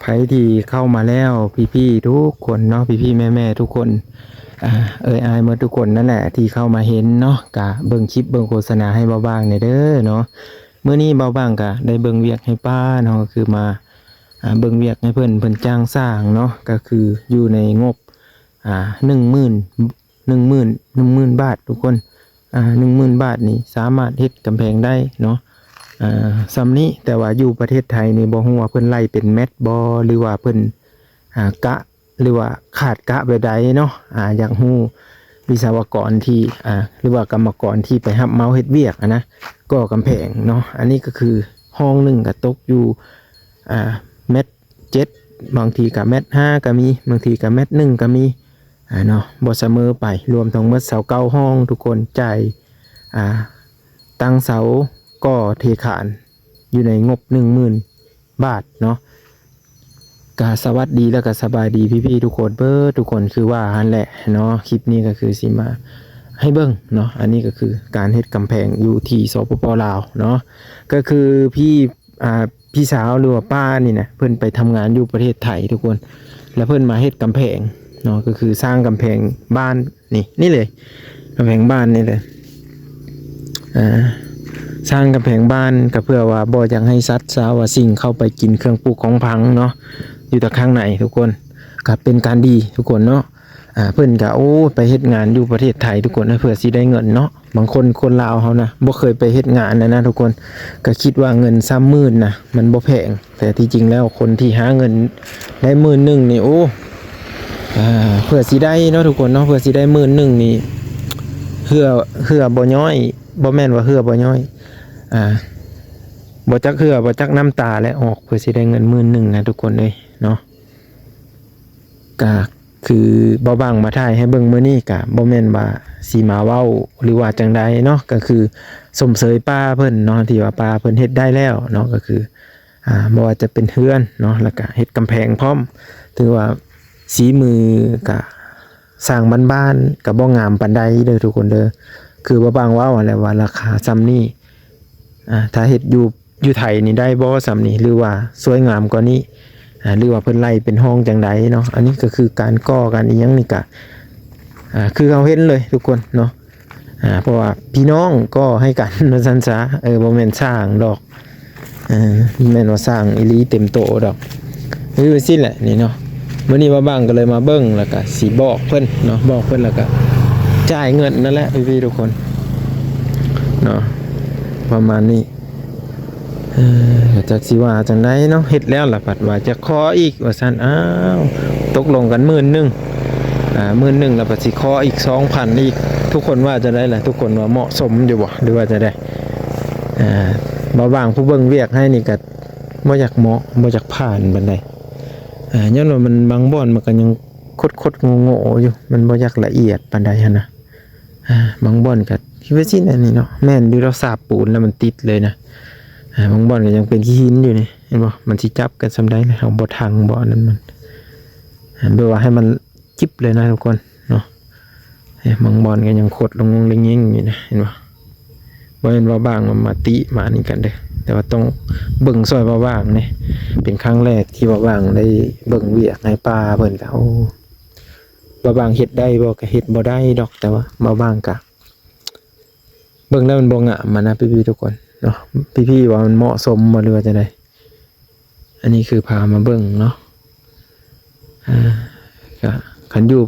ໃຜທີ່ເຂົ້າມາແລ້ວ ພີ່ໆທຸກຄົນເນາະ ພີ່ໆແມ່ໆທຸກຄົນ ອ່າ ເອີ່ຍອ້າຍໝົດທຸກຄົນນັ້ນແຫຼະ ທີ່ເຂົ້າມາເຫັນເນາະ ກະເບິ່ງຄລິບເບິ່ງໂຄສະນາໃຫ້ບ່າວບ່າງແດ່ເດີເນາະ. ມື້ນີ້ບ່າວບ່າງກະໄດ້ເບິ່ງວຽກໃຫ້ປ້າເນາະ ກໍຄືມາ ອ່າ ເບິ່ງວຽກໃຫ້ເພິ່ນ ເພິ່ນຈ້າງສ້າງເນາະ ກໍຄືຢູ່ໃນງົບ ອ່າ ໜຶ່ງໝື່ນ ໜຶ່ງໝື່ນ ໜຶ່ງໝື່ນບາດທຸກຄົນ ອ່າ ໜຶ່ງໝື່ນບາດນີ້ສາມາດເຮັດກຳແພງໄດ້ເນາະ ອ່າ ສ່ຳນີ້. ແຕ່ວ່າຢູ່ປະເທດໄທນີ້ບໍ່ຮູ້ວ່າເພິ່ນໄລ່ເປັນແມັດບໍ່ ຫຼືວ່າເພິ່ນ ອ່າ ກະ ຫຼືວ່າຄາດກະແບບໃດເນາະ ອ່າ ຢາກຮູ້ວິສະວະກອນທີ່ ອ່າ ຫຼືວ່າກຳມະກອນທີ່ໄປຮັບເໝົາເຮັດວຽກຫັ້ນນະ ກໍ່ກຳແພງເນາະ. ອັນນີ້ກໍຄືຫ້ອງໜຶ່ງກໍຕົກຢູ່ ອ່າ ແມັດເຈັດ ບາງທີກໍແມັດຫ້າກໍມີ ບາງທີກໍແມັດໜຶ່ງກໍມີ ອ່າ ເນາະ ບໍ່ສະເໝີໄປ. ລວມທັງໝົດຊາວເກົ້າຫ້ອງ ທຸກຄົນ ຈ່າຍ ອ່າ ຕັ້ງເສົາ ກໍ່ເທຄານ ຢູ່ໃນງົບໜຶ່ງໝື່ນບາດເນາະ. ກະສະຫວັດດີ ແລ້ວກະສະບາຍດີພີ່ໆທຸກຄົນເບີດທຸກຄົນ ຄືວ່າຫັ້ນແຫຼະເນາະ. ຄລິບນີ້ກໍຄືຊິມາໃຫ້ເບິ່ງເນາະ ອັນນີ້ກໍຄືການເຮັດກຳແພງຢູ່ທີ່ ສປປ ລາວເນາະ ກໍຄືພີ່ ອ່າ ພີ່ສາວ ຫຼືວ່າປ້ານີ້ນະ ເພິ່ນໄປທຳງານຢູ່ປະເທດໄທທຸກຄົນ ແລ້ວເພິ່ນມາເຮັດກຳແພງເນາະ ກໍຄືສ້າງກຳແພງບ້ານນີ້ ນີ້ເລີຍ ກຳແພງບ້ານນີ້ເລີຍ ອ່າ ສ້າງກຳແພງບ້ານກໍເພື່ອວ່າບໍ່ຢາກໃຫ້ສັດຊາວວ່າສິ່ງເຂົ້າໄປກິນເຄື່ອງປູກຂອງຝັງເນາະ ຢູ່ແຕ່ຂ້າງໃນທຸກຄົນ ກໍເປັນການດີທຸກຄົນເນາະ. ອ່າ ເພິ່ນກໍ ໂອ້ ໄປເຮັດງານຢູ່ປະເທດໄທທຸກຄົນ ເພື່ອຊິໄດ້ເງິນເນາະ. ບາງຄົນ ຄົນລາວເຮົານະ ບໍ່ເຄີຍໄປເຮັດງານນະນະທຸກຄົນ ກໍຄິດວ່າເງິນຊາວໝື່ນນະ ມັນບໍ່ແພງ ແຕ່ທີ່ຈິງແລ້ວຄົນທີ່ຫາເງິນໄດ້ໝື່ນໜຶ່ງນີ້ ໂອ້ ອ່າ ເພື່ອຊິໄດ້ເນາະທຸກຄົນເນາະ ເພື່ອຊິໄດ້ໝື່ນໜຶ່ງນີ້ ເຫື່ອ ເຫື່ອບໍ່ຍ້ອຍ ບໍ່ແມ່ນວ່າເຫື່ອບໍ່ຍ້ອຍ ອ່າ ບໍ່ຈັກເຫື່ອບໍ່ຈັກນ້ຳຕາແຫຼະອອກ ເພື່ອຊິໄດ້ເງິນໝື່ນໜຶ່ງນະທຸກຄົນເອີຍເນາະ. ກະຄືບ່າວບ່າງມາຖ່າຍໃຫ້ເບິ່ງມື້ນີ້ ກະບໍ່ແມ່ນວ່າຊິມາເວົ້າ ຫຼືວ່າຈັ່ງໃດເນາະ ກະຄືຊົມເຊີຍປ້າເພິ່ນເນາະ ທີ່ວ່າປ້າເພິ່ນເຮັດໄດ້ແລ້ວເນາະ ກະຄື ອ່າ ບໍ່ວ່າຈະເປັນເຮືອນເນາະ ແລ້ວກະເຮັດກຳແພງພ້ອມ ຖືວ່າສີມືກະສ້າງບ້ານໆ ກະບໍ່ງາມປານໃດເດີທຸກຄົນເດີ. ຄືບ່າວບ່າງເວົ້າຫັ້ນແຫຼະວ່າລາຄາສ່ຳນີ້ ອ່າ ຖ້າເຮັດຢູ່ ຢູ່ໄທນີ້ໄດ້ບໍ່ສ່ຳນີ້ ຫຼືວ່າສວຍງາມກວ່ານີ້ ອ່າ ຫຼືວ່າເພິ່ນໄລ່ເປັນຫ້ອງຈັ່ງໃດເນາະ. ອັນນີ້ກໍຄືການກໍ່ການອີ່ຫຍັງນີ້ກະ ອ່າ ຄືເຮົາເຫັນເລີຍທຸກຄົນເນາະ ອ່າ ເພາະວ່າພີ່ນ້ອງກໍ່ໃຫ້ກັນວ່າຊັ້ນຊະ ເອີ ບໍ່ແມ່ນສ້າງດອກ ເອີ ບໍ່ແມ່ນວ່າສ້າງອີ່ຫຼີເຕັມໂຕດອກ ຄືຊີ້ແຫຼະນີ້ເນາະ. ມື້ນີ້ບ່າວບ່າງກໍເລີຍມາເບິ່ງ ແລ້ວກະຊິບອກເພິ່ນເນາະ ບອກເພິ່ນ ແລ້ວກະຈ່າຍເງິນນັ້ນແຫຼະພີ່ໆທຸກຄົນເນາະ ປະມານນີ້. ເອີ ຈັກຊິວ່າຈັ່ງໃດເນາະ ເຮັດແລ້ວລະພັດວ່າຈະຂໍອີກວ່າຊັ້ນ ອ້າວ ຕົກລົງກັນໝື່ນໜຶ່ງ ອ່າ ໝື່ນໜຶ່ງ ລະພັດຊິຂໍອີກສອງພັນອີກ ທຸກຄົນວ່າຈັ່ງໃດລະ ທຸກຄົນວ່າເໝາະສົມຢູ່ບໍ່ ຫຼືວ່າຈັ່ງໃດ? ອ່າ ບ່າວບ່າງຜູ້ເບິ່ງວຽກໃຫ້ນີ້ກະບໍ່ຢາກເໝາະ ບໍ່ຢາກຜ່ານປານໃດ ອ່າ ຍ້ອນວ່າມັນບາງບ່ອນມັນກະຍັງຄົດໆໂງ່ໆຢູ່ ມັນບໍ່ຢາກລະອຽດປານໃດຫັ້ນນະ. ອ່າ ບາງບ່ອນກໍຄືວ່າຊີ້ນ ອັນນີ້ເນາະ ແມ່ນຢູ່ດອກ ສາບປູນແລ້ວມັນຕິດເລີຍນະ. ອ່າ ບາງບ່ອນກໍຍັງເປັນຂີ້ຫີນຢູ່ນີ້ ເຫັນບໍ່ ມັນຊິຈັບກັນສ່ຳໃດລະ ເຮົາບໍ່ທັງບໍ່ ອັນນັ້ນມັນ ອ່າ ແບບວ່າໃຫ້ມັນຈິບເລີຍນະທຸກຄົນເນາະ. ເອີ ບາງບ່ອນກໍຍັງຄົດລົງງງເລງເງງຢູ່ນະ ເຫັນບໍ່? ບໍ່ແມ່ນວ່າບ່າງມາຕິມາອັນນີ້ກັນເດີ ແຕ່ວ່າຕ້ອງເບິ່ງຊ່ອຍບ່າວບ່າງນີ້ ເປັນຄັ້ງແລກທີ່ບ່າວບ່າງໄດ້ເບິ່ງວຽກໃຫ້ປ້າເພິ່ນ ກໍ ໂອ້ ບ່າວບ່າງເຮັດໄດ້ບໍ່ ກໍເຮັດບໍ່ໄດ້ດອກ ແຕ່ວ່າບ່າວບ່າງກະເບິ່ງແລ້ວມັນບໍ່ງາມຫັ້ນນະ ພີ່ໆທຸກຄົນເນາະ. ພີ່ໆວ່າມັນເໝາະສົມບໍ່ ຫຼືວ່າຈັ່ງໃດ? ອັນນີ້ຄືພາມາເບິ່ງເນາະ ອ່າ ກະຄັນຢູ່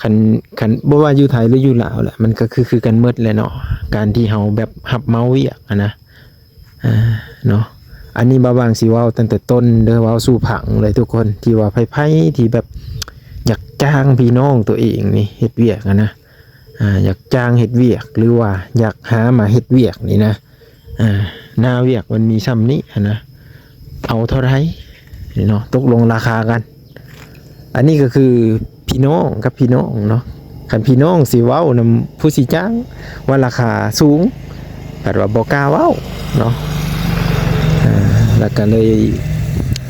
ຄັນ ຄັນບໍ່ວ່າຢູ່ໄທ ຫຼື ຢູ່ລາວແຫຼະ ມັນກໍຄື ຄືກັນໝົດແຫຼະເນາະ ການທີ່ເຮົາແບບຮັບເໝົາວຽກຫັ້ນນະ ອ່າ ເນາະ. ອັນນີ້ບ່າວບ່າງຊິເວົ້າຕັ້ງແຕ່ຕົ້ນເດີ ເວົ້າສູ່ຟັງເລີຍທຸກຄົນ ທີ່ວ່າໃຜໆທີ່ແບບຢາກຈ້າງພີ່ນ້ອງຕົວເອງນີ້ເຮັດວຽກຫັ້ນນະ ອ່າ ຢາກຈ້າງເຮັດວຽກ ຫຼືວ່າຢາກຫາມາເຮັດວຽກນີ້ນະ ອ່າ ໜ້າວຽກມັນມີສ່ຳນີ້ຫັ້ນນະ ເອົາເທົ່າໃດເນາະ ຕົກລົງລາຄາກັນ. ອັນນີ້ກໍຄືພີ່ນ້ອງກັບພີ່ນ້ອງເນາະ ຄັນພີ່ນ້ອງຊິເວົ້ານຳຜູ້ຊິຈ້າງວ່າລາຄາສູງ ພັດວ່າບໍ່ກ້າເວົ້າເນາະ ອ່າ ແລ້ວກໍເລີຍ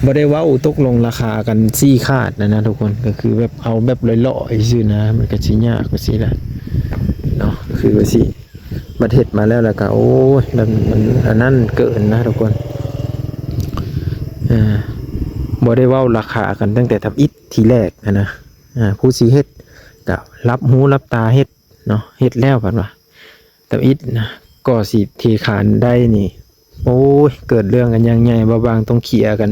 ບໍ່ໄດ້ເວົ້າຕົກລົງລາຄາກັນຊີ້ຂາດນະນະທຸກຄົນ ກໍຄືແບບເອົາແບບລອຍໆຊື່ນະ ມັນກໍຊິຍາກວ່າຊີ້ແຫຼະເນາະ ຄືວ່າຊີ້ ບັດເຮັດມາແລ້ວ ແລ້ວກໍ ໂອ້ຍ ມັນ ມັນອັນນັ້ນເກີນນະທຸກຄົນ ເອີ ບໍ່ໄດ້ເວົ້າລາຄາກັນຕັ້ງແຕ່ທຳອິດທີແລກຫັ້ນນະ. ອ່າ ຜູ້ຊິເຮັດກໍຫຼັບຫູຫຼັບຕາເຮັດເນາະ, ເຮັດແລ້ວເພິ່ນວ່າ ທຳອິດນະ ກໍຊິເທຄານໄດ້ນີ້ ໂອ້ຍ ເກີດເລື່ອງກັນຢ່າງໃຫຍ່, ບ່າວບາງຕ້ອງເຄຍກັນ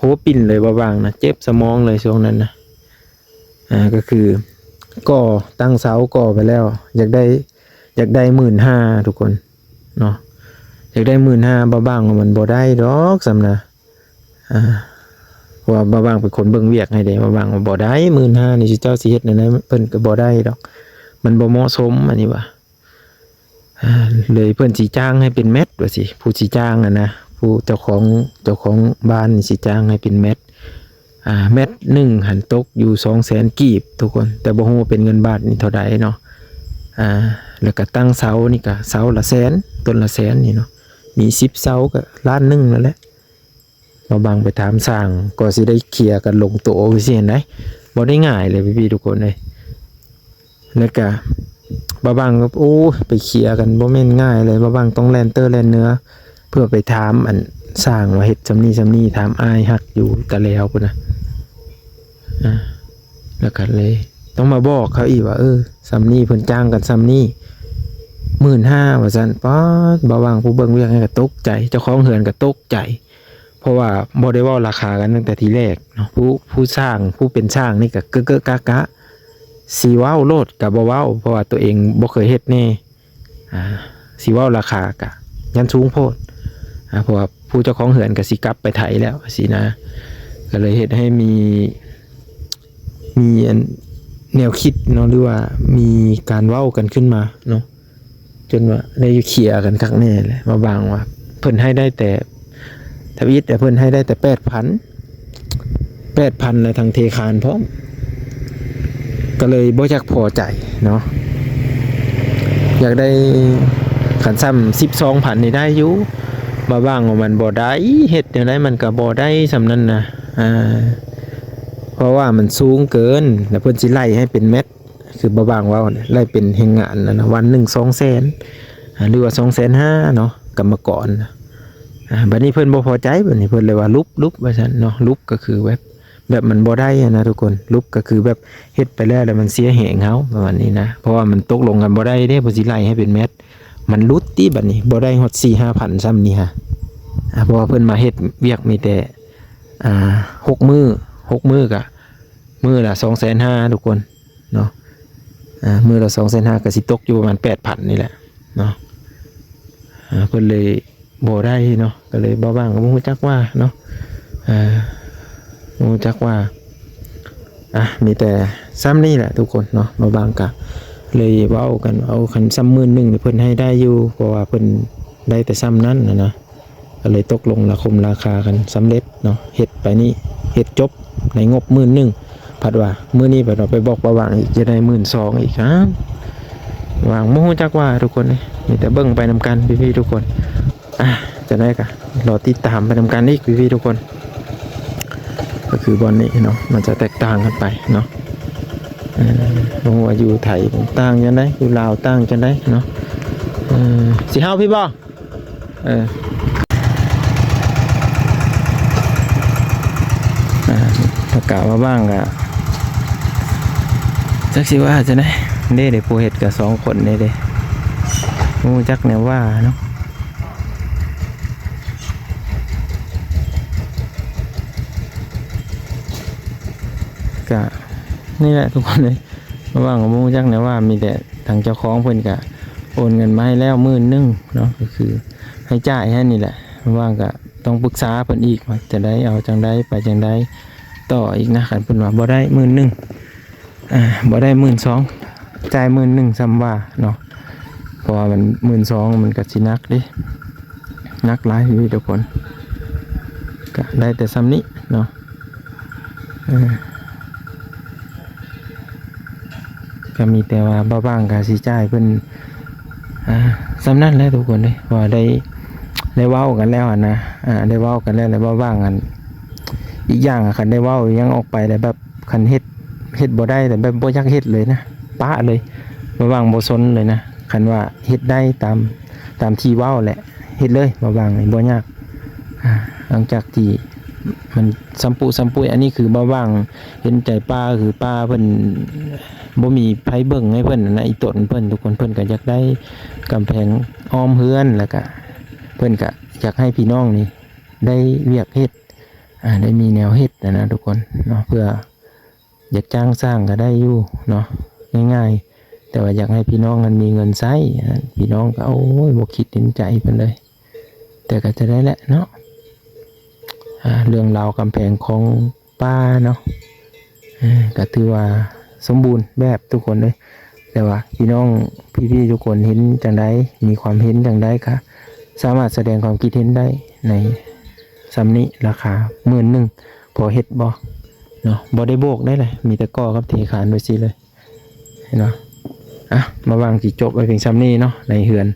ຫົວປິ່ນເລີຍ, ບ່າວບາງນະ ເຈັບສະໝອງເລີຍຊ່ວງນັ້ນນະ. ອ່າ ກໍຄືກໍ່ຕັ້ງເສົາກໍ່ໄປແລ້ວ ຢາກໄດ້ ຢາກໄດ້ໝື່ນຫ້າທຸກຄົນເນາະ, ຢາກໄດ້ໝື່ນຫ້າ ບ່າວບາງວ່າມັນບໍ່ໄດ້ດອກສ່ຳນະ. ອ່າ ເພາະວ່າບ່າວບາງເປັນຄົນເບິ່ງວຽກໃຫ້ເດ້, ບ່າວບາງວ່າບໍ່ໄດ້ໝື່ນຫ້ານີ້ ເຈົ້າຊິເຮັດແນວໃດ ເພິ່ນກໍບໍ່ໄດ້ດອກ, ມັນບໍ່ເໝາະສົມ ອັນນີ້ວ່າ. ອ່າ ເລີຍເພິ່ນຊິຈ້າງໃຫ້ເປັນແມັດວ່າຊີ້, ຜູ້ຊິຈ້າງຫັ້ນນະ ຜູ້ເຈົ້າຂອງ ເຈົ້າຂອງບ້ານນີ້ຊິຈ້າງໃຫ້ເປັນແມັດ. ອ່າ ແມັດໜຶ່ງຫັ້ນຕົກຢູ່ສອງແສນກີບທຸກຄົນ, ແຕ່ບໍ່ຮູ້ວ່າເປັນເງິນບາດນີ້ເທົ່າໃດເນາະ. ອ່າ ແລ້ວກໍຕັ້ງເສົານີ້ກໍເສົາລະແສນ ຕົ້ນລະແສນນີ້ເນາະ, ມີສິບເສົາກໍລ້ານໜຶ່ງນັ້ນແຫຼະ. ບ່າວບາງໄປຖາມຊ່າງ ກໍຊິໄດ້ເຄຍກັນລົງໂຕ ຄືຊິເຫັນໄດ໋, ບໍ່ໄດ້ງ່າຍເລີຍພີ່ໆທຸກຄົນເອີຍ. ແລ້ວກະບ່າວບາງກໍ ໂອ້ຍ ໄປເຄຍກັນບໍ່ແມ່ນງ່າຍເລີຍ, ບ່າວບາງຕ້ອງແລ່ນເຕີແລ່ນເໜືອ ເພື່ອໄປຖາມອັນຊ່າງວ່າເຮັດຊ່ຳນີ້ຊ່ຳນີ້, ຖາມອ້າຍຮັກຢູ່ຕະແລວພຸ້ນນະ. ອ່າ ແລ້ວກໍເລີຍຕ້ອງມາບອກເຂົາອີກວ່າ ເອີ ຊ່ຳນີ້ ເພິ່ນຈ້າງກັນຊ່ຳນີ້ ໝື່ນຫ້າ ວ່າຊັ້ນ. ປາດ ບ່າວບາງຜູ້ເບິ່ງວຽກໃຫ້ກໍຕົກໃຈ, ເຈົ້າຂອງເຮືອນກໍຕົກໃຈ. ເພາະວ່າບໍ່ໄດ້ເວົ້າລາຄາກັນຕັ້ງແຕ່ທີແລກເນາະ, ຜູ້ ຜູ້ຊ່າງ ຜູ້ເປັນຊ່າງນີ້ກໍເກະເກະກະກະ ຊິເວົ້າໂລດກໍບໍ່ເວົ້າ ເພາະວ່າຕົວເອງບໍ່ເຄີຍເຮັດແດ່. ອ່າ ຊິເວົ້າລາຄາກໍຢ້ານສູງໂພດ. ອ່າ ເພາະວ່າຜູ້ເຈົ້າຂອງເຮືອນກໍຊິກັບໄປໄທແລ້ວຊີ້ນະ, ກໍເລີຍເຮັດໃຫ້ມີ ມີອັນແນວຄິດເນາະ ຫຼືວ່າມີການເວົ້າກັນຂຶ້ນມາເນາະ. ຈົນວ່າໄດ້ເຄຍກັນຄັກແນ່ແຫຼະ, ມາບາງວ່າເພິ່ນໃຫ້ໄດ້ແຕ່ ທຳອິດເພິ່ນໃຫ້ໄດ້ແຕ່ແປດພັນ ແປດພັນ ແລະທັງເທຄານພ້ອມ, ກໍເລີຍບໍ່ຢາກພໍໃຈເນາະ, ຢາກໄດ້ ຄັນຊ້ຳສິບສອງພັນນີ້ໄດ້ຢູ່, ມາບາງວ່າມັນບໍ່ໄດ້, ເຮັດແນວໃດມັນກໍບໍ່ໄດ້ສ່ຳນັ້ນນະ. ອ່າ ເພາະວ່າມັນສູງເກີນ ແລ້ວເພິ່ນຊິໄລ່ໃຫ້ເປັນແມັດ ຄືບ່າວບາງເວົ້ານະ, ໄລ່ເປັນແຮງງານນະ ວັນໜຶ່ງສອງແສນ ອ່າ ຫຼືວ່າສອງແສນຫ້າເນາະ ກຳມະກອນ. ອ່າ ບັດນີ້ເພິ່ນບໍ່ພໍໃຈ, ບັດນີ້ເພິ່ນເລີຍວ່າຫຼຸບ ຫຼຸບວ່າຊັ້ນເນາະ, ຫຼຸບກໍຄືແບບ ແບບມັນບໍ່ໄດ້ຫັ້ນນະທຸກຄົນ, ຫຼຸບກໍຄືແບບເຮັດໄປແລ້ວ ແລ້ວມັນເສຍແຮງເຮົາ ປະມານນີ້ນະ, ເພາະວ່າມັນຕົກລົງກັນບໍ່ໄດ້ເດ້ ເພິ່ນຊິໄລ່ໃຫ້ເປັນແມັດ, ມັນຫຼຸດຕິບັດນີ້ ບໍ່ໄດ້ຮອດສີ່ຫ້າພັນຊ້ຳນີ້ຫາ. ອ່າ ເພາະວ່າເພິ່ນມາເຮັດວຽກມີແຕ່ ອ່າ ຫົກມື້ ຫົກມື້ກະມື້ລະສອງແສນຫ້າທຸກຄົນ ເນາະ. ອ່າ ມື້ລະສອງແສນຫ້າ ກໍຊິຕົກຢູ່ປະມານແປດພັນນີ້ແຫຼະເນາະ. ອ່າ ເພິ່ນເລີຍບໍ່ໄດ້ເນາະ, ກໍເລີຍບໍ່ວ່າງ ກໍບໍ່ຮູ້ຈັກວ່າເນາະ, ອ່າ ບໍ່ຮູ້ຈັກວ່າ. ອ່ະ ມີແຕ່ຊ່ຳນີ້ແຫຼະທຸກຄົນເນາະ, ບ່າວບາງກະເລີຍເວົ້າກັນ ເອົາ ຄັນຊ່ຳໝື່ນໜຶ່ງນີ້ເພິ່ນໃຫ້ໄດ້ຢູ່ ເພາະວ່າເພິ່ນໄດ້ແຕ່ຊ່ຳນັ້ນນະ. ກໍເລີຍຕົກລົງລາຄົມລາຄາກັນສຳເລັດເນາະ, ເຮັດໄປນີ້ ເຮັດຈົບໃນງົບໝື່ນໜຶ່ງ, ພັດວ່າມື້ນີ້ ພັດວ່າໄປບອກບ່າວບາງອີກ ຈະໄດ້ໝື່ນສອງອີກ. ອ້າວ ບ່າວບາງບໍ່ຮູ້ຈັກວ່າທຸກຄົນເອີຍ, ມີແຕ່ເບິ່ງໄປນຳກັນພີ່ໆທຸກຄົນ. ອ່ະ ຈັ່ງໃດກໍລໍຕິດຕາມໄປນຳກັນອີກພີ່ໆທຸກຄົນ, ກໍຄືບ່ອນນີ້ເນາະ ມັນຈະແຕກຕ່າງກັນໄປເນາະ. ເອີ ບໍ່ຮູ້ວ່າຢູ່ໄທຕ່າງຈັ່ງໃດ ຢູ່ລາວຕ່າງຈັ່ງໃດເນາະ. ເອີ ຊິເຮົາພີ່ບໍ່? ເອີ ອ່າ ປະກາດວ່າວ່າງກະ ຈັກຊິວ່າຈັ່ງໃດເດ້, ເດ້ຜູ້ເຮັດກະສອງຄົນເດ້, ເດ້ ບໍ່ຮູ້ຈັກແນວວ່າເນາະ. ກະນີ້ແຫຼະທຸກຄົນເອີຍ, ວ່າງກໍບໍ່ຮູ້ຈັກແນວວ່າ, ມີແຕ່ທາງເຈົ້າຂອງເພິ່ນກະໂອນເງິນມາໃຫ້ແລ້ວໝື່ນໜຶ່ງເນາະ, ກໍຄືໃຫ້ຈ່າຍໃຫ້ນີ້ແຫຼະ. ວ່າງກໍຕ້ອງປຶກສາເພິ່ນອີກວ່າຈະໄດ້ເອົາຈັ່ງໃດ ໄປຈັ່ງໃດຕໍ່ອີກນະ. ຄັນເພິ່ນວ່າບໍ່ໄດ້ໝື່ນໜຶ່ງ ອ່າ ບໍ່ໄດ້ໝື່ນສອງ ຈ່າຍໝື່ນໜຶ່ງ ສ່ຳວ່າເນາະ, ເພາະວ່າມັນໝື່ນສອງ ມັນກໍຊິໜັກເດ້, ໜັກຫຼາຍຢູ່ທຸກຄົນ. ກໍໄດ້ແຕ່ສ່ຳນີ້ເນາະ, ເອີ ກໍມີແຕ່ວ່າບ່າວບາງກໍຊິຈ່າຍເພິ່ນ ອ່າ ສ່ຳນັ້ນແຫຼະທຸກຄົນເດ້, ເພາະວ່າໄດ້ ໄດ້ເວົ້າກັນແລ້ວຫັ້ນນະ, ອ່າ ໄດ້ເວົ້າກັນແລ້ວ ແລ້ວບ່າວບາງ ອັນ ອີກຢ່າງ ຄັນໄດ້ເວົ້າອີ່ຫຍັງອອກໄປແລ້ວແບບ ຄັນເຮັດ ເຮັດບໍ່ໄດ້ ແລ້ວແບບບໍ່ຢາກເຮັດເລີຍນະ ປະເລີຍ, ບ່າວບາງບໍ່ສົນເລີຍນະ. ຄັນວ່າເຮັດໄດ້ຕາມ ຕາມທີ່ເວົ້າແຫຼະ ເຮັດເລີຍ, ບ່າວບາງນີ້ບໍ່ຍາກ. ອ່າ ຫຼັງຈາກທີ່ ມັນຊຳປຸຊຳປຸຍ. ອັນນີ້ຄືບ່າວຫວ່າງເຫັນໃຈປ້າ ຄືປ້າເພິ່ນບໍ່ມີໃຜເບິ່ງໃຫ້ເພິ່ນນະ ອີ່ຕົນເພິ່ນ ທຸກຄົນ. ເພິ່ນກໍຢາກໄດ້ກຳແພງອ້ອມເຮືອນ ແລ້ວກະເພິ່ນກະຢາກໃຫ້ພີ່ນ້ອງນີ້ໄດ້ວຽກເຮັດ ອ່າ ໄດ້ມີແນວເຮັດນະ ທຸກຄົນເນາະ. ເພື່ອຢາກຈ້າງຊ່າງກໍໄດ້ຢູ່ເນາະ ງ່າຍໆ ແຕ່ວ່າຢາກໃຫ້ພີ່ນ້ອງຫັ້ນມີເງິນໃຊ້ ພີ່ນ້ອງກໍ ໂອ້ຍ ບໍ່ຄິດເຫັນໃຈເພິ່ນເລີຍ. ແຕ່ກໍຈະໄດ້ແຫຼະເນາະ ອ່າ ເລື່ອງລາວກຳແພງຂອງປ້າເນາະ ເອີ ກໍຖືວ່າສົມບູນແບບ ທຸກຄົນເອີຍ. ແຕ່ວ່າພີ່ນ້ອງພີ່ໆທຸກຄົນເຫັນຈັ່ງໃດ ມີຄວາມເຫັນຈັ່ງໃດ ກໍສາມາດສະແດງຄວາມຄິດເຫັນໄດ້ໃນຊ່ຳນີ້. ລາຄາໝື່ນໜຶ່ງ ພໍເຮັດບໍ່ເນາະ? ບໍ່ໄດ້ໂບກໄດ້ແຫຼະ ມີແຕ່ກໍ່ກັບເທຄານໄປຊີ້ເລີຍເນາະ. ອ່ະ ບ່າວຫວ່າງຊິຈົບໄວ້ພຽງຊ່ຳນີ້ເນາະ ໃນເຮືອນ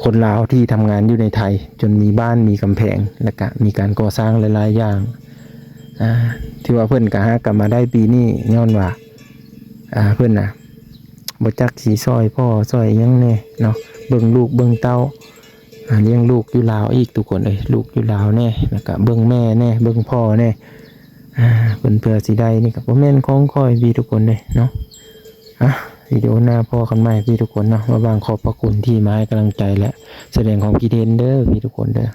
ຄົນລາວທີ່ທຳງານຢູ່ໃນໄທ ຈົນມີບ້ານມີກຳແພງ ແລ້ວກະມີການກໍ່ສ້າງຫຼາຍໆຢ່າງ. ອ່າ ຖືວ່າເພິ່ນກະຫາກັບມາໄດ້ປີນີ້ ຍ້ອນວ່າ ອ່າ ເພິ່ນນະ ບໍ່ຈັກຊິຊ່ອຍພໍ່ຊ່ອຍຫຍັງແດ່ເນາະ ເບິ່ງລູກເບິ່ງເຕົ້າ ອ່າ ລ້ຽງລູກຢູ່ລາວອີກ ທຸກຄົນເອີຍ. ລູກຢູ່ລາວແດ່ ແລ້ວກະເບິ່ງແມ່ແດ່ ເບິ່ງພໍ່ແດ່ ອ່າ ເພິ່ນເພື່ອຊິໄດ້ນີ້ກໍບໍ່ແມ່ນຂອງຂ້ອຍພີ່ ທຸກຄົນເອີຍເນາະ. ອ່ະ ວິດີໂອໜ້າພໍ້ກັນໃໝ່ພີ່ ທຸກຄົນເນາະ. ບ່າວຫວ່າງຂອບພະຄຸນທີ່ມາໃຫ້ກຳລັງໃຈ ແລະ ສະແດງຄວາມຄິດເຫັນເດີພີ່ ທຸກຄົນເດີ.